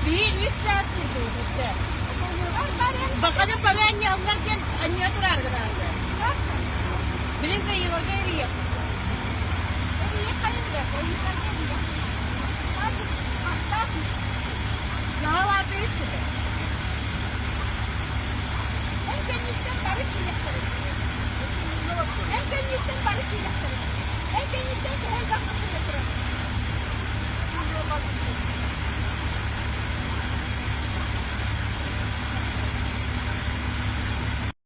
Биһи үс чаас киирдибит. Баканы бары анньаллар диэн анньа турар гынааллар. Билин кыйыларга эрийэх. Наһалаатыйыт сытар. Эн кэнниттэн бары киириэхтэрэ. Эн кэнниттэн бары киириэхтэрэ. Эн кэнниттэн төһө элбэх массыына турар?